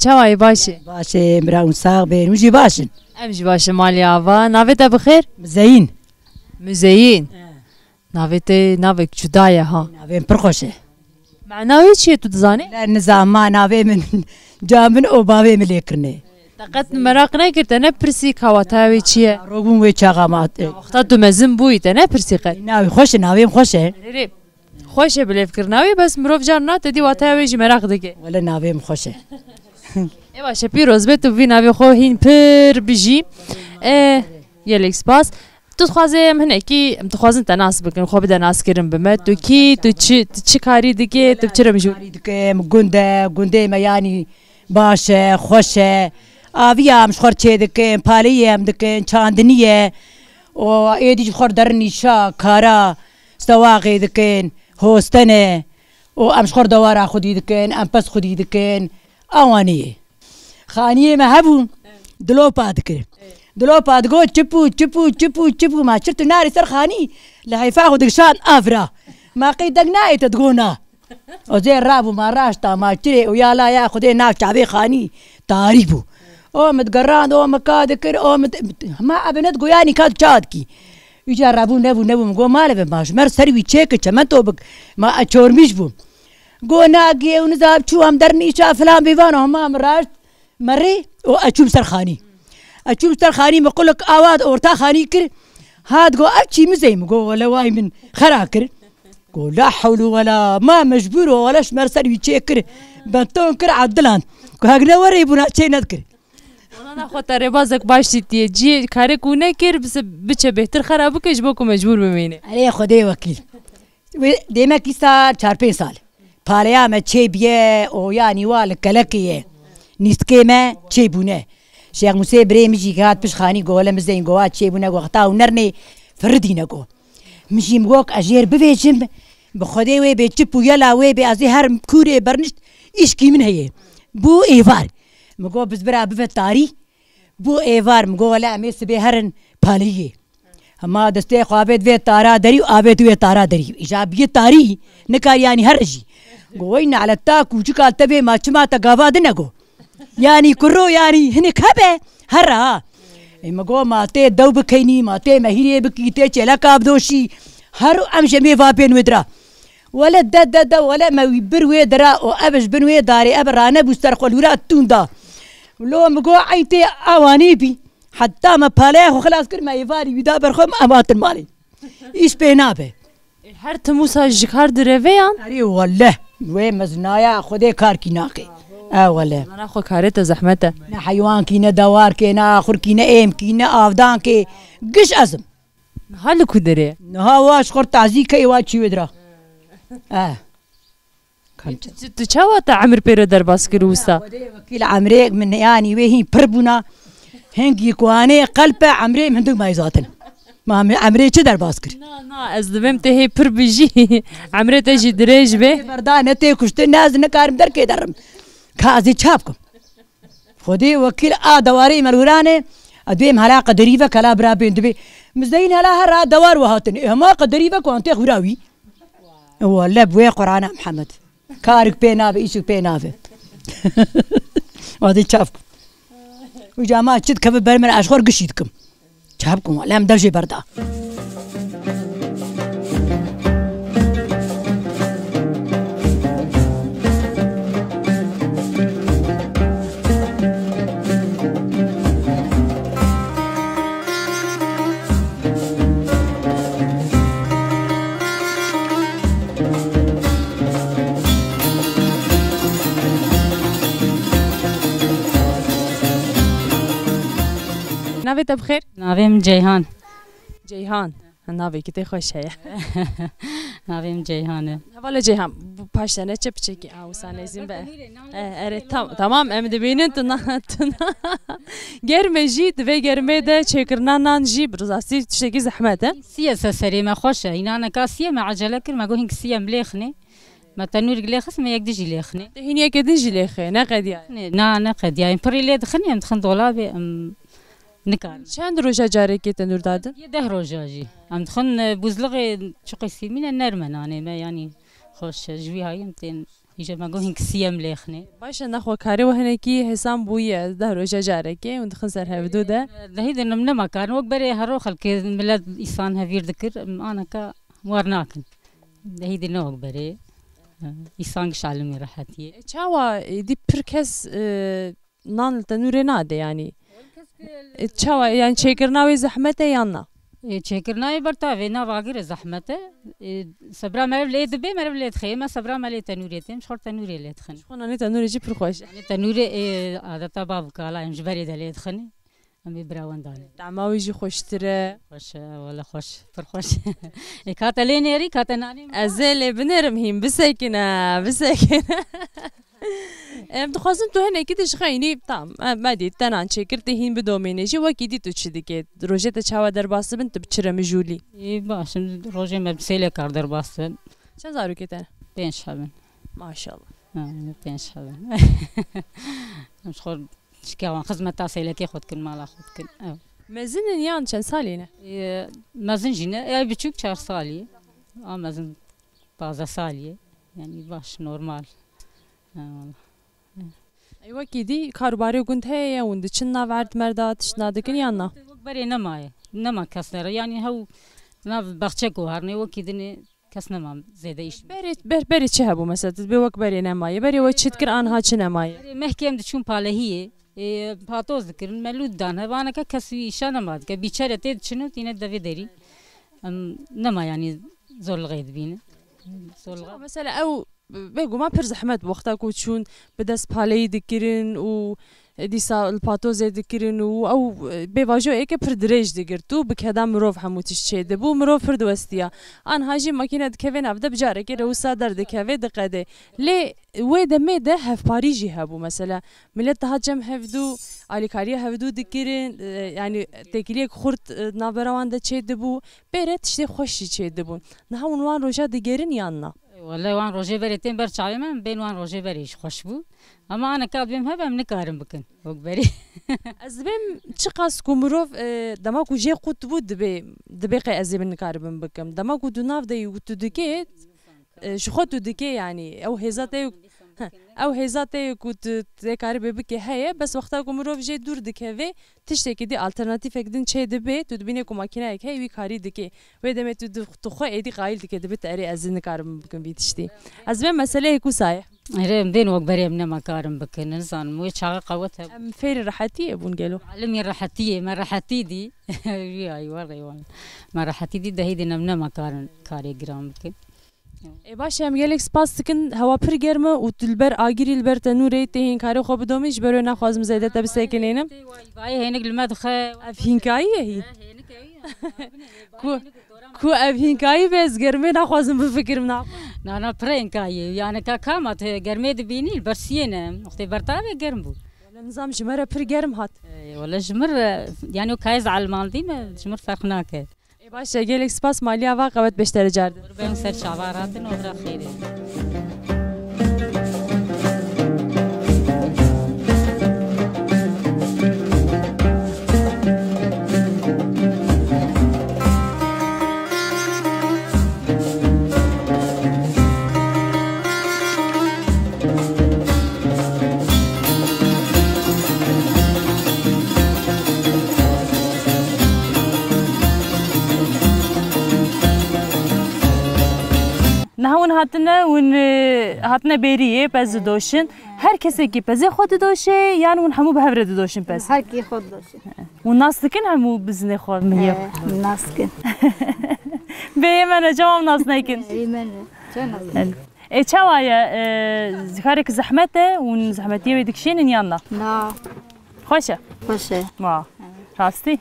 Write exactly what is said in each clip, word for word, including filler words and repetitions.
Çawa yî, baş î? Baş e, bira hûn sax bin. Hûn jî baş in? Em jî baş in, malê ava. Navê te bi xêr? Mizeyîn. Mizeyîn. He. Navê te navek cuda ye ha. Navê min pir xweş e. Mana wê çi ye, tu dizanî? Wele nizam, ma navê min ca min û bavê min lê kirine. Te qet meraq nekir, te nepirsî ka wataya wê çi ye? Robûn wê çaxa ma. Wexta tu mezin bûyî te nepirsî qet? Navê xweş e, navê min xweş e. Erê, xweş e bilêvkirina wê, bes mirov carna te dî wataya wê jî meraq dike. Wele navê min xweş e. Ê baş e, pîroz be, tu vî navê xwe hîn pir bijî. E, gelek spas. Tu dixwazê em hinekî, em dixwazin te nas bikin, xwe bide naskirin bi me. Tu kî, tu çi, tu çi karî dikê, tu bi çi re mijûl? Karî dikim, gund e, gundê me yanî baş e, xweş e. Aviya em ji xwe re çê dikin, paleyê em dikin, çandinî ye. Û êdî ji xwe re derin nîşa, kara, stewaxê dikin, hostene. Û em ji xwe re dewara xwedî dikin, em pez xwedî dikin. Awanî ye. Xaniyê me hebû, dilopa dikir. Dilopa digot, "Çipû, çipû, çipû, çipû, ma çir tu narî ser xanî?" Li heyfa xwe digişand avra. Ma qey deng nayê te, digot, "Na." O zê rabû, ma raşta, ma çirê û ya la ya Xwedê nav çavê xanî tarî bû. O min digerand, o min ka dikir, o min di-, ma ebe ne digot, yanî ka tu ça dikî? Îca rabû, nebû, nebû, min got, "Male be, ma ji mer ser wî çêkir, çemento bik." Ma e çormîş bû. Go nagê û nizam çû em dernîşa filan bêvan, hema min raşt merê û ez çûm ser xanî. Ez çûm ser xanî, min qulik awa di orta xanî kir. Hat go, "Ev çî mizey?" Min go, "Wele way min xera kir." Go, "La hewlu wela, ma mecbûr o, wele ji mer ser wî çê kir. Benton kir, ediland. Ku hek ne werê bûna çê nedikir." Wala naxwe te rêbazek baş dîtiye. Ciyê karê ku nekir, bise-, biçe bêhtir xera bike ji bo ku mecbûr bimîne. Erê Xwedê wekîl. Wê demek îsa çar pênc sal. Paleya me çêbiye û yanî wa li kelekê ye. Nîstikê me çêbûne. Şêx Mûsê birê min jî hat pişt xanî go, "Wele mizeyîn go wa çêbûne go, heta hûn nernê firidîne go." Min jî min got, "Ez jê re bivêjim, bi Xwedê wê bê çip û yela wê bê, ez ê herim kûrê bernişt, îşkî min heye." Bû êvar. Min got, "Biz bira bive tarî." Bû êvar, min got, "Wele em ê sibê herin paleyê." Hema destê xwe avêt vê tara derî û avêt wê tara derî. Îja biyê tarî, nikar yanî here jî. Go, "Wey naleta kûçika te vê ma çima te gava dine go?" Yanî kuro yanî hinek hebe, here ha. Ê, min got, "Ma tê dew bikeynî, ma tê mehîrê bikî, tê çêleka bidoşî." Her em jê mêva bên wê dira. Wele de, de, de, wele me wî bir wê dira û ev ji bin wê darê, ev ranebû ser xwe lûra tûn da. Lo min got, "Ey tê awanî bî." Heta me paleya xwe xilas kir, me êvarî wî da ber xwe, em hatin malê. Îş pê nabe. Her tim wisa ji kar direve yan? Erê wele, wê mezinaya Xwedê karkî nake. E wele. Mana xwe karê te zehmet e. Ne heywankî, ne dewarkê, ne axurkî, ne êmkî, ne avdankê. Giş ez im. Niha li ku derê? Niha wa ji xwe tazî key wa çî wê dira. E. Kam çi? Tu, tu çawa te emir pê re derbas kir wisa? Xwedê wekîl emrê min, yanî wê hîn pir bûna. Hingî kuanê qelpe emrê min hindik mayî zaten. Ma min emrê çi derbas kir? Na, na, ez dibêm tê hê pir bijî. Emrê te jî dirêj be. Berda ne tê kuştin, ne ez nikarim derkê derim. Ka ez ê çap kim? Xwedê wekîl a dewarê me li wira ne, ez dibêm hela qederî ve kela bira bên dibê. Mizeyîn hela her a dewar we hatin. Ê hema qederî ve ku an tê xwira wî. Wele bi wê Qur'ana Mihemed. Karik pê nabe, îşik pê nabe. Wadî çav kim. Uca ma çi dikeve ber min, ez xwe gişî dikim. Çav kim, wele em dev jê berda. Navê te bi xêr? Navê min Ceyhan. Ceyhan. Navekî te xweş heye. Navê min Ceyhan e. Hevalê Ceyhan, bu paş te ne çe piçekî a wisa nêzîn be. E, erê, tam, tamam, em dibînin tu na, tu na. Germ e jî, di vê germê de çêkirina nan jî bi rastî tiştekî zehmet e. Sî ye ser serê me xweş e. Înaneka sî ye me ecele kir, me got hîn sî ye em lêxinê. Me tenûrek lêxist, me yek din jî lêxinê. Te hîn yekê din jî lêxê, neqediyaye? Ne, na, neqediyaye. Em pirî lê dixinê, em dixin dolabê, em nikarin. Çend roja carekê tenûr dadin? Yê deh roja jî. Em dixin, e, buzluğê çiqê sîmîne nerm e nanê me, yanî xweş e. Ji vî hayî em tên Îje me got hîn kisî ye em lêxinê. Baş e, nexwe karê we hinekî hêsan bûye, deh roja carekê hûn dixin ser hevdû de. Dehî dinim nema karin, wek berê hero xelkê milet îsan hevîr dikir, em aneka wer nakin. Dehî di ne wek berê. Îsan giş alimî rehetiyê. E, çawa, e, dî pir kes, e, nan li tenûrê nade, yanî? E, çawa, yanî çêkirina wê zehmet e yan na? E, çêkirina wê ber tavê nav agirê zehmet e. E, sebra meriv lê dibe, meriv lê dixê. Me sebra me lê tenûrê têm, ji xwe tenûrê lê dixin. Ji xwe nanê tenûrê jî pir xweş e. Yanî tenûrê, e, adeta bav kala em ji berê de lê dixin. Em ê bira wan danê. Tema wî jî xweştir e. Xweş e, wele xweş, pir xweş. E, ka te lê nêrî, ka te nanê min Ez ê lê binêrim hîn, bisekine, bisekine. Em dixwazin tu hinekî de ji xeynî, tam, em, me dît, te nan çêkir, tê hîn bidomîne jî, wekî dî tu çi dikê? Rojê te çawa derbas dibin, tu bi çi re mijûlî? Ê, baş, em rojê me bi sêlê kar derbas dibin. Çend zarokê te ne? Pênc hebin. Maşallah. Ha, pênc hebin. Em ji xwe çike wan xizmeta sêlekê xwe dikin, mala xwe dikin. Ew. Mezin in yan çend salî ne? Ê, mezin jî ne, ev biçûk çar salî. A mezin pazdeh salî ye. Yanî baş, normal. Ha, wala. Ey, wekî dî karûbarê gund heye, hûn diçin nav erd merda, tiştna dikin yan na? Wek berê nemaye. Nema kes nere. Yanî hew nav baxçe guharnê, wekî dinê kes nema zêde îş. Berê, ber-, berê çi hebû mesela? Tu dibê wek berê nemaye. Berê we çi dikir, anha çi nemaye? Berê mehkê em diçûn palehiyê. Ê, patoz dikirin, me lût dan. Hevaneke kes wî îşa nema dike. Bîçere tê diçin û tîne devê derî. Em nema yanî zorlixê dibînin. Zorlixe. Mesela ew bêguman pir zehmet bû wexta ku çûn bi dest paleyî dikirin û dîsa li patozê dikirin û ew bêvajo êke pir dirêj digirt û bi keda mirov hemû tişt çêdibû. Mirov pir diwestiya. Anha jî makîne dikeve nav de bi carekê re wisa derdikeve diqede. Lê wê demê de hevparî jî hebû. Mesela, milet dihat cem hevdû, alîkariya hevdû dikirin, e, yanî têkiliyek xurt, e, navbera wan de çêdibû. Pê re tiştê xweş jî çêdibûn. Niha hûn wan roja digerin yan na? Wele wan rojê berê tên ber çavê me, em bên wan rojê berê jî xweş bû. Ama aneka dibêm hebe em nikarin bikin. Wek berê. Ez dibêm çiqas ku mirov, e, dema ku jê qut bû dibê, dibê qey ez ê min nikaribim bikim. Dema ku tu nav de yî û tu dikê, e, ji xwe tu dikê, yanî ew hêza te, heh, ew hêza te ku tu tê karibê bikê heye, bes wexta ku mirov jê dûr dikeve, tiştekî dî alternatîfek din çê dibe, tu dibînê ku makîneyek heye, wî karî dikê. Wê demê tu di-, tu xwe êdî qayîl dikê, dibê tu erê ez ê nikarim bikim vî tiştî. Ez dibêm meseleyek wisa ye. Erê, em bên wek berê em nema karim bikin, nizanim, wê çaxa qewet hebû. Em fêrê rehetiyê bûn gelo? Alimî rehetiyê, me rehetî dî. Wî ay, werê wan. Me rehetî dî, dehî din em nema karin karê giran bikin. Ê, baş e, em gelek spas dikin. Hewa pir germ e û tu li ber agirî, li ber tenûrê tê hîn karê xwe bidomî, ji ber wê naxwazim zêde te bisekinînim. Vayê hênik li me dixe. Ev hînkayî ye hîn? Hênik e, ya. Ku, ku ev hînkayî be, ez germê naxwazim bifikirim, naxwazim. Na, na, pir hînkayî. Yani ka kama te germê dibînî, li ber siyê ne. Wextê bertavê germ bû. Wele nizam ji me re pir germ hat. Ey, wele ji min re, yani o kayê zelimandî me, ji min ferq nake. Ê, baş e, gelek spas, maliya va qewet beştere cardin. Qurban ser çava ratin, oxira xêrê. Niha hûn hatine, hûn, e, hatine bêriyê, pez didoşin. Her kesekî pezê xwe didoşe, yan hûn hemû bi hev re didoşin pez? Her kî xwe didoşin. Hûn nas dikin hemû bizinê xwe, mihiyê xwe? He, nas dikin. Bê yê me ne, çawa nas nekin? Ê me ne, çawa nas nekin? Ê, çawa ye, e, karek zehmet e, hûn zehmetiyê wê dikişênin yan na? Na. Xweş e? Xweş e. Wa. Rastî?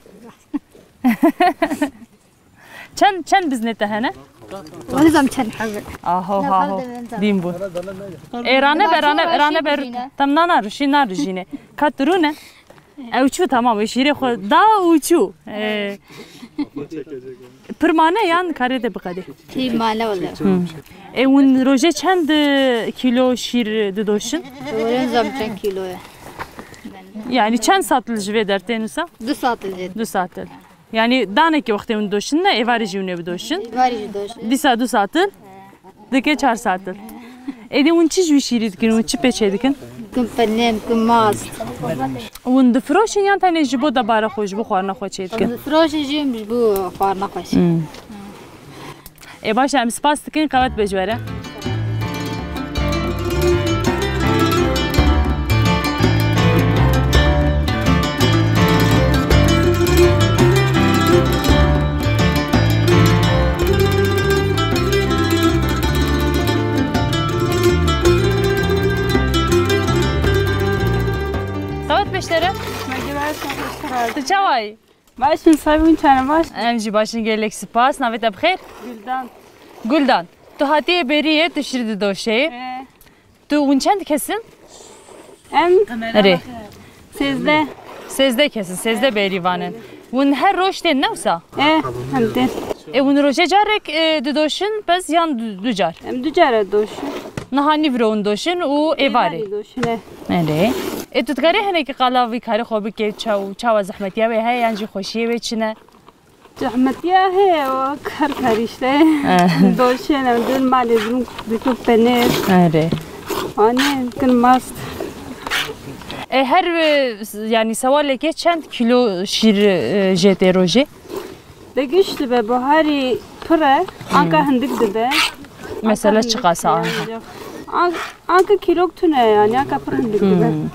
Çend, çend biznê te hene? Nizam çend hebe. Aho, aho. Dîn bû. Ê, rane be, rane, rane be. Tam na, na rişî, na rijîne. Ka tu rûne? Ew çû, tamam, wê şîrê xwe da û çû. Ê, pir mane yan karê te biqedê? Pir mane wele. Ê, hûn rojê çend, e, kîlo şîr didoşin? Wele nizam çend kîlo ye. Yani çend satil ji vê dertên wisa? Du satil jê. Du satil. Yani danekî wextê hûn didoşin ne, êvarî jî hûn ê bidoşin? Êvarî jî doşin. Dîsa du satil? Dike çar satil. Êdî hûn çi ji wî şîrî dikin û çi pê çê dikin? Dikin penê, dikin mast. Hûn difiroşin yan tenê ji bo debara xwe, ji bo xwarina xwe çê dikin? Difiroşin jî ji bo xwarina xwe çê. Hmm. Ê baş e, em spas dikin, qewet be ji we re. Qewet be ji te re. Tu çawa yî? Baş in, sahibin çane baş. Em jî baş in, gelek spas. Navê te bi xêr? Guldan. Guldan. Tu hatiye bêriyê, tu şîr didoşê. He. Tu hûn çend kes in? Em Erê. Sêzdeh. Sêzdeh kes in, sêzdeh bêrîvan in. Hûn her roj tên ne wisa? E, em tên. E, hûn rojê carek, e, didoşin, pez yan du, du car? Em du care doşin. Niha nîvro hûn doşin û êvarê? Êvarê doşin, e. Erê. E, tu dikarî hinekî qala vî karê xwe bikê, çaw, çawa zehmetiya wê heye yan jî xweşiyê wê çi ne? Zehmetiya heye, o kar kar işte. Eh. Doşên em dûn malê din dikin penêr. Erê. Anî dikin mast. E, her, e, s-, yani sewalekê çend kilo şîr, e, jê tê rojê? De giş dibe, buharî pir e, anka hindik dibe. Mesela çiqas e anha? An-, anka kîlok tune yani, anka pir hindik dibe. Hmm.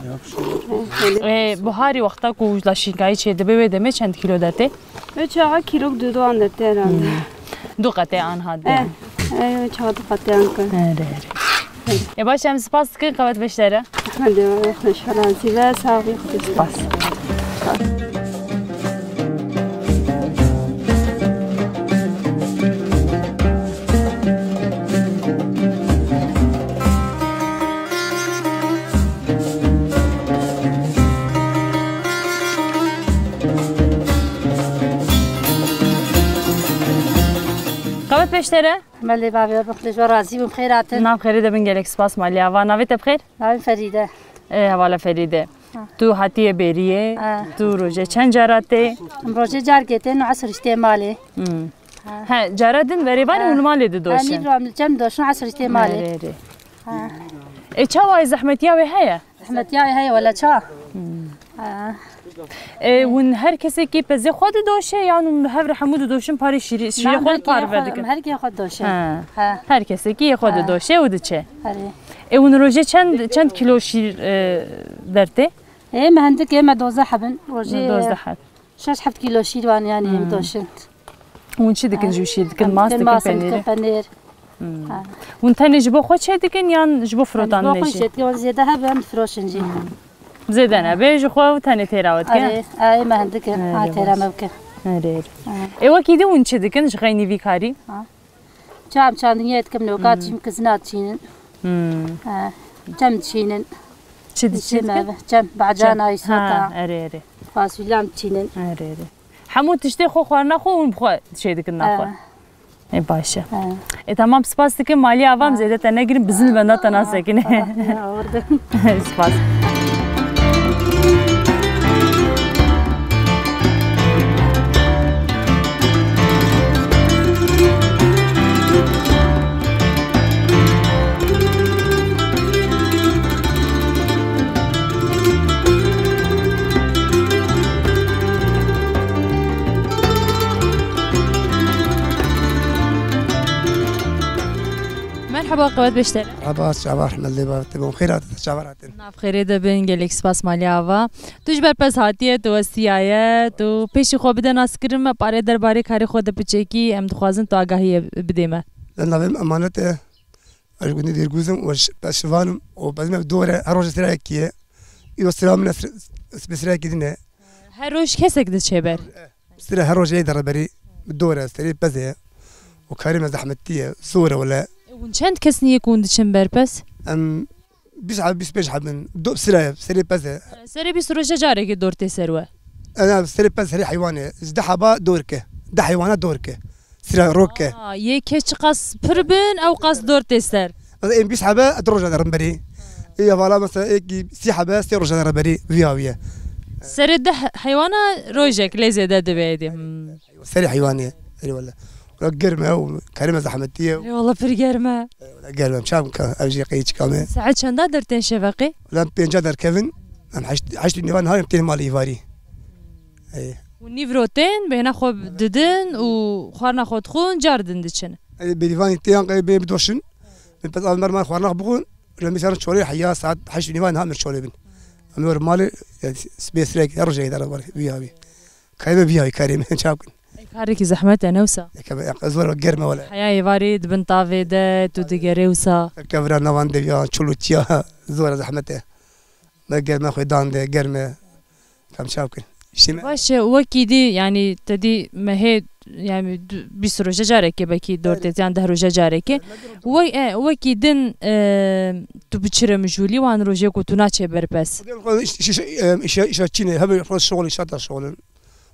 E, öyle. E, buharî wexta ku laşînkayî çê dibe, wê demê çend kîlo dertê? Wê çaxa kîlok dudu an dertê herhalde. Hmm. Du qetê anha de. E, e, wê çaxa du qetê anka. Erê, erê. Ê baş, em spas dikin, qewet be ji te re. Hadi, hoş, razî be, sağ ol. Spas. Qewet be ji te re. Me lê bavê we bixwîne, ji we razî bûm, xêr hatin. Nav xêrê de bin, gelek spas, malê ava. Navê te bi xêr? Navê Ferîde. Ê, hevala Ferîde. Ha. Tu hatiye bêriyê, ha, tu rojê çend cara tê? Em rojê carkê tên û esr jî tê malê. Hmm. Ha. He, cara din verê vanê, ha, hûn malê didoşin? Ha, nîvro em li cem doşin, esr jî tê malê. Erê, erê. Ha. Ê, çawa, zehmetiya wê heye? Zehmetiya wê heye, wele ça. Hmm. Ha. E, hûn her kesekî pezê xwe didoşe yan hûn bi hev re hemû didoşin parê şîrî, şîrê xwe li par ve dikin? Her kê xwe didoşe. Ha. Ha. Her kesekî yê xwe didoşe û diçe. Erê. E, hûn rojê çend, çend kîlo şîr, e, dertê? Ê, me hindik ê, me dozdeh heb in. Rojê, dozdeh heb. Şeş heft kîlo şîr wan yani em doşin. Hûn çi dikin ji wî şîr? Dikin mas, dikin penêr? Em dikin mas, dikin penêr. Hmm. Ha. Hûn tenê ji bo xwe çê dikin yan ji bo firotan? Em ji bo xwe çê dikin, zêde hebe em difiroşin jî. Hmm. Zêde nebe, ji xwe û tenê têra we dikin? Erê, erê, me hindik e. Erê, ha, têra me bike. Erê, erê. Ha. Ê, wekî dî hûn çi dikin ji xeynî vî karî? Ha. Çam çandiniyê dikim, noka çîm, kizina çînin. Hmm. Ha. Çem çînin. Çi diçî dikin? Çem, bahcana, îsota. Ha, erê, erê. Fasulya em çînin. Erê, erê. Hemû tiştê xwe, xwarina xwe hûn bi xwe çê dikin naxwe? He. Ê, baş e. He. Ê, temam, spas dikim. Malî avam, zêde te negirin, bizin li benda te nasekine. He, he, he, orada. Spas. Merhaba, qewet be ji te re. Merhaba, çavar, me lê ba te bûn. Xêr hatin, çavar hatin. Nav xêrê de bin, gelek spas malê ava. Tu ji ber pez hatiye, tu westiyaye, tu pêşî xwe bide naskirin me, parê derbarê karê xwe de piçekî, em dixwazin tu agahiyê bidê me. Navê min Emanet e. Ez ji gundê Dêrgûz im û ez ji Şivan im û pez me bi dor e, her rojê sira yekî ye. Îro sira min e, sir-, sibê sira yekî din e. Her roj kesek diçe ber? Sira her rojê yek dere berî, bi dor e, serê pez e. Û karê me zehmetî ye, zor e wele. E, hûn çend kes in yê ku hûn diçin ber pez? Em bîst heb, bîst pênc heb in. Do-, sira ye, serê pez e. Serê bîst roje carekê dor tê ser we? E, na, serê pez, serê heywan e. Ji deh heba dor ke. Deh heywana dor ke. Sira rok e. Aa, yê kes çiqas pir bin, ew qas dor tê ser. Mesela, ên bîst hebe, du roja derin berî. Ê hevala, mesela, êkî sî hebe, sê roja derin berî, viya wî ye. Serê deh heywana rojek lê zêde divê êdî. Hmm. Serê heywanê, erê wele. Wela germ e û kerê me zehmetî ye. Ê, wela pir germ e. Wela germ e. Çav ka ev jî qey çika me. Saet çenda dertên şeveqê? Wela pênca derkevin. Em heşt, heşt û nîvan harim tên malê îvarî. Ê. Û nîvro tên, bêhna xwe didin û xwarina xwe dixwin, car din diçin. Ê, bêrîvanî têyan qey bê bidoşin. Min pez av merman xwarina xwe bixwin. Lê mîsar çolê heya saet heşt û nîvan ha mir çolê bin. Em wer malê, e, spêsrek her rojê dara var, vî havî. Karê me vî havî, karê me çav kin. Ê, karekî zehmet e, ne wisa? Eke me, ez were germe wele. Heya êvarê di bin tavê de, tu digerê wisa. Eke vira navan de ya, çolûçiya, zor e, zehmet e. Me germe xwe dan de, germe. Kam çav kin. Şî me. Baş e, wekî dî, yanî te dî mehê, yanî du-, bîst roje carekê, belkî dor têt, yan deh roje carekê. We-, e, wekî din, e, tu bi çi re mijûlî wan rojê ku tu naçê berpes? Xwedê xwe iş, iş, iş, e, işe, işe çîne, hebe xwe şoxl, işe ta şoxlin.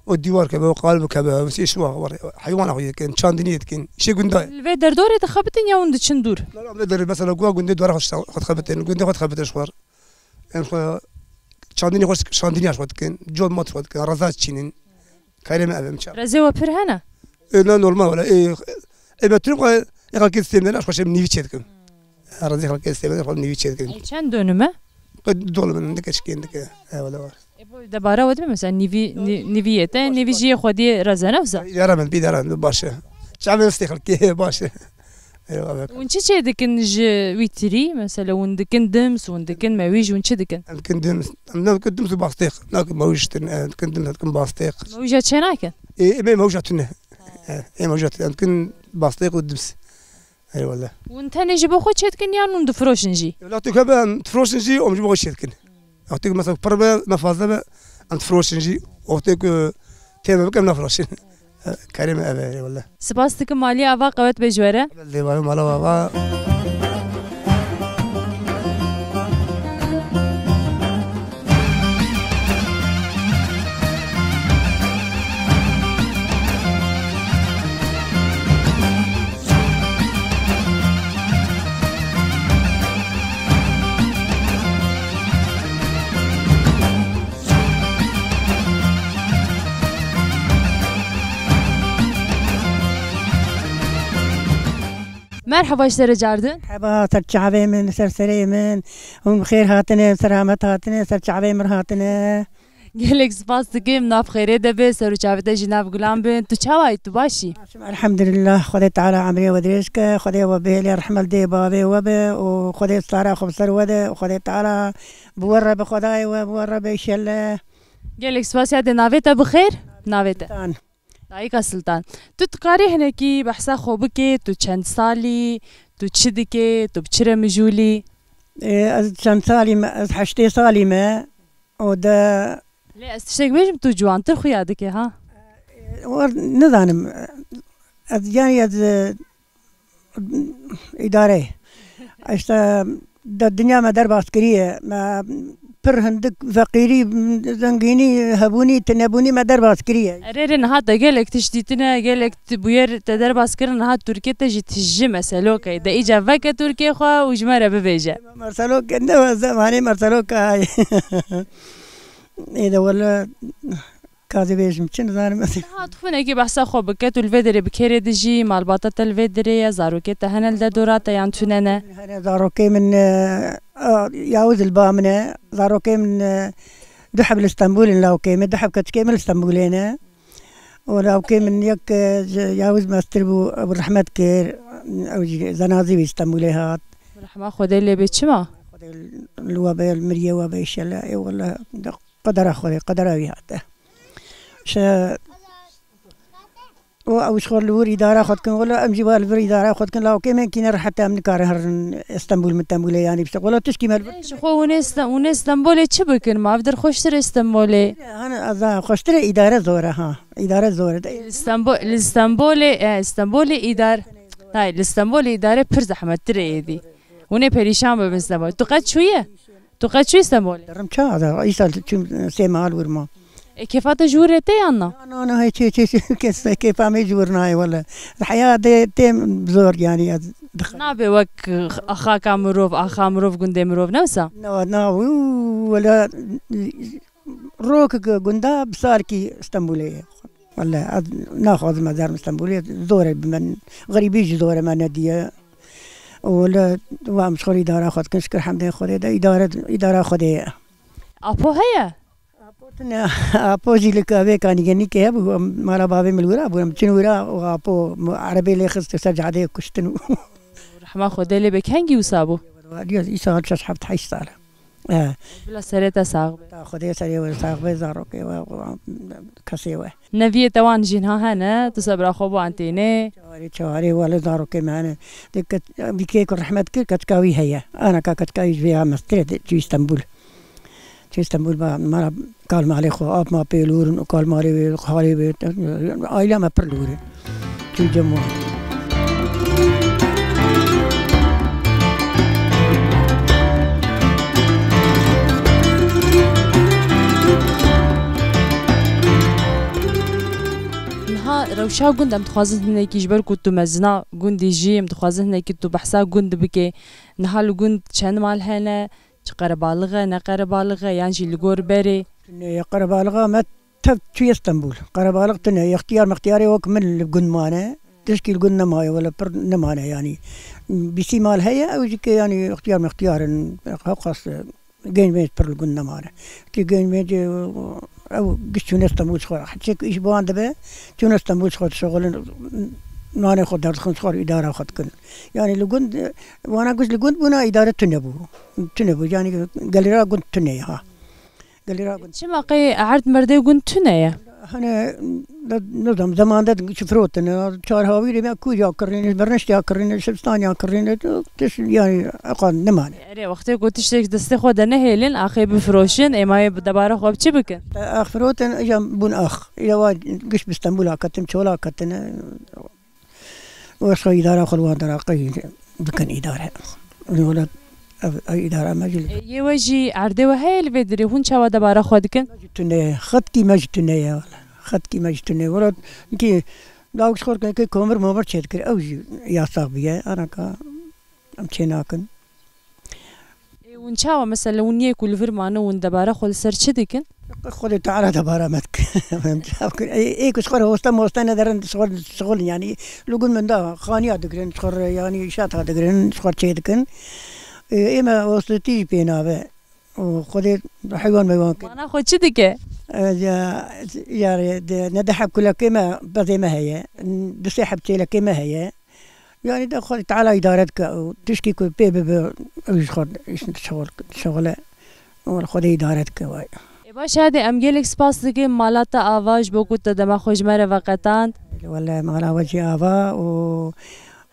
O dîwar kebe, o qal bikebe, o iş wa, war, heywana xwe dikin, çandinî dikin, işê gunda ye. Li vê derdorê dixebitin ya hûn diçin dûr? La, la, em vê derê mesela guha gundê dwara xwe, xwe dixebitin, gundê xwe dixebitin ji xwe. Em xwe çandinî xwe, şandinî xwe dikin, cod mat xwe dikin, reza çînin. Karê me ev em çar. Rezê we pir hene? E, ne normal wala. E, e, me turim xwe, e, xelkê stêmden, ez xwe şem nîvî çê dikim. E, rezê xelkê stêmden, xwe nîvî çê dikim. Ey, çend dönüm e? Qe dol min dike çikên dike. E, wala var. E, bu debara we dibe mesela nîvî, nî-, nîvî yê te, nîvî jî yê xwediyê rezene wisa? Îdare min, îdare min, baş e. Çavê stê xelkê, baş e. Eyvallah. Hûn çi çê dikin ji wî tirî? Mesela hûn dikin dims, hûn dikin mewîj, hûn çi dikin? Em dikin dims. Em ne dikin dims û bastêq. Nakin mewîj din. Em dikin dims, em dikin bastêq. Mewîja çê nakin? Ê, ê, mewîja tune. Ê, ê, mewîja tune. Em dikin bastêq û dims. Eyvallah. Hûn tenê ji bo xwe çê dikin yan hûn difiroşin jî? Wela tu ke be em difiroşin jî, em ji bo xwe çê dikin. Wextê ku mesela pir be, me fazla be, em difiroşin jî. Wextê ku tê me bike, em nafiroşin. Kerê me ev e, wele. Spas dikim malî ava, qewet be ji we re. Lê mala ava. Merhaba, ji te re cardin. Merhaba, ser çavê min, ser serê min. Hûn bi xêr hatine, selamet hatine, ser çavê min hatine. Gelek spas dikim, nav xêrê de be, ser û çavê te jî nav gulan bin. Tu çawa yî, tu baş î? Elhamdulillah, Xwedê Teala emrê we dirêj ke, Xwedê we bihêle, rehmet dê bavê we be û Xwedê sara xwe bi ser we de û Xwedê Teala bi we re, bi Xwedayê we bi we re be, înşellah. Gelek spas, yadê navê te bi xêr? Navê te? Tan. Dayika Siltan. Tu dikarî hinekî behsa xwe bikê, tu çend salî, tu çi dikê, tu bi çi re mijûl î? Ê, ez çend salî me, ez heştê salî me. O de Lê ez tiştek bêjim, tu ciwantir xuya dike, ha? Wer nizanim. Ez, yani ez, e, îdare. İşte de dinya me derbas kiriye. Me pir hindik feqîrî, zengînî, hebûnî, tinebûnî me derbas kiriye. Erê, erê, niha te gelek tişt dîtine, gelek ti-, bûyer te derbas kirin, niha Tirkiye te jî tije meseloke. De îca veke Tirkiye xwe û ji me re bibêje. Merselo ke ne, zemanê Merselo ke hay. Ê de wele, ka dibêjim, çi nizanim ez. Niha tu hinekî behsa xwe bike, tu li vê derê bi kê re dijî, malbata te li vê derê ye, zarokê te hene li derdora te yan tune ne? Hene zarokê min, e, a, Yawuz li ba min e, zarokê min, e, du heb li Stenbolê ne, lawkê min, du heb keçikê min li Stenbolê ne. Û lawkê min yek, e, ji Yawuz mestir bû, ew rehmet kir, ew jî zenazî wî Stenbolê hat. Rehma Xwedê lê bê, çima? Xwedê li we be, li miriyê we be, înşellah. Ê wele, de qedera Xwedê, qedera wî hate. Şe-, û ew ji xwe li wir îdara xwe dikin, wele em jî wa li vir îdara xwe dikin, lawkê min kîne rehet e, em nikarin herin Stenbul, min Stenbulê, yanî işte, wele tişkî me li vir. Ê, ji xwe hûn ê Sten-, hûn ê Stenbolê çi bikin? Ma ev dir xweştir ê Stenbolê. Hani, ez, ha, xweştir e, îdare zor e, ha. Îdare zor e. Li Stenbo-, li Stenbolê, e, Stenbolê îdar-, hay, li Stenbolê îdare pir zehmettir e êdî. Hûn ê perîşan bibin Stenbolê. Tu qet çûye? Tu qet çûyî Stenbolê? Derim ça da, îsal çûm sê mal wir ma. E, kêfa te ji wir re tê yan na? Na, na, na, hiç, hiç, hiç, kes, kêfa me ji wir nayê, wele. Heya de têm zor, yani, ez dix- Nabe wek xaka mirov, axa mirov, gundê mirov, ne wisa? Na, na, û, wele, rok gunda bi salkî Stenbolê ye. Wele ez naxwazim ez herim Stenbolê, zor e bi min. Xerîbî jî zor e me nediye. Wele wa em ji xwe re îdara xwe dikin, şikir hemdê Xwedê de îdare, îdara Xwedê ye. Apo heye? Apo tune, apo jî li ka vê kanî genîkê hebû, em mala bavê min li wira bû, em çin wira û apo erebê lê xist ser cadeyê kuştin û. Rehma Xwedê lê be, kengî wisa bû? Diyor, îsa şeş heft heşt sal e. He. Bila serê te sax be. Ta Xwedê serê we sax be, zarokê we, kesê we. Neviyê te wan jî niha hene, tu sebra xwe bi wan tênê. Çawarê, çawarê, wele zarokê me hene. De ket-, vî kê ku rehmet kir, keçka wî heye. Ana ka keçka wî ji vê ya mestirê de, çû Stenbul. Çû Stenbul ba, mara kal malê xwe, ap ma pê lûrin û kal malê wê, xalê wê, aîla me pir lûrin. Çû cem wan. Niha rewşa gund em dixwazin hinekî, ji ber ku tu mezina gundî jî, em dixwazin hinekî tu behsa gund bikê. Niha li gund çend mal hene, çi qerebalix e, ne qerebalix e, yan jî li gor berê? Tune ye, qerebalixa me tev çûye Stenbul. Qerebalix tune ye, extiyar mextiyarê wek min li gund mane. Tişkî li gund nemaye, wele pir nemane yanî. Bîsî mal heye, ew jî ke yanî extiyar mextiyar in, hewqas genç menc pir li gund nemane. Ti genç menc, ew giş çûne Stenbul ji xwe re. Çek îş bi wan dibe, çûne Stenbul ji xwe dişexulin, nanê xwe derdixin ji xwe re, îdara xwe dikin. Yanî li gund, wana giş li gund bûna, îdare tune bû. Tune bû, yanî gelira gund tune ye ha. Gelira gund. Çima qey erd merdê gund tune ye? Hene, ne, nizam, zemanda çi firotin, çar hawîrê me kû ya kirîne, birniş ya kirîne, şibistan ya kirîne, tiş, yanî, eqan nemane. Erê, wextê ku tiştek destê xwe de nehêlin, axê bifiroşin, ê ma yê bi debara xwe bi çi bikin? Ax firotin, îja bûn ax. Îja wa giş bi Stenbula ketin, çola ketin. Wesa îdara xwe li wan dera qey dikin îdare. Wele ev, ev îdara me jî li Ê, yê we jî erdê we heye li vê dirê, hûn çawa debara xwe dikin? Tune ye, xetkî me jî tune ye wele. Xetkî me jî tune ye. Wele ki dawik xwe ke komir momir çêdikir, ew jî yasax bûye. Anaka em çê nakin. Ê, hûn çawa, mesela, hûn yê ku li vir mane, hûn debara xwe li ser çi dikin? Xwedê Teala debara me dikin. Em çawa bikin? Ê, ê ku ji xwe re hoste moste nederin, ji xwe, ji xwe, yanî, li gund min da xaniya digirin, ji xwe re, yanî, şata digirin, ji xwe çê dikin. Ê, ê me hostetî jî pê nabe. Û Xwedê heywan meywan kir. Mana xwe çi dike? Ê, ya, ya, de, ne de heb kulekê me, bezê me heye, du sê heb çêlekê me heye. Yanî de Xwedê Teala îdare dike û tişkî ku pê bibe, ew ji xwe şixul, şixule. Wele Xwedê îdare dike way. Ê baş e, hadi em gelek spas dikin mala te ava ji bo ku te dema xwe ji me re veqetand. Wele mala we jî ava û,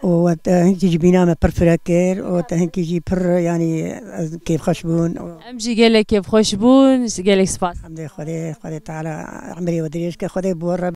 û we te hinkî jî bîna me pir fire kir û te hinkî jî pir, yanî, ez kêfxweş bûn. Em jî gelek kêfxweş bûn, gelek spas. Hemdê Xwedê, Xwedê Teala emirê we dirêj ke, Xwedê bi we re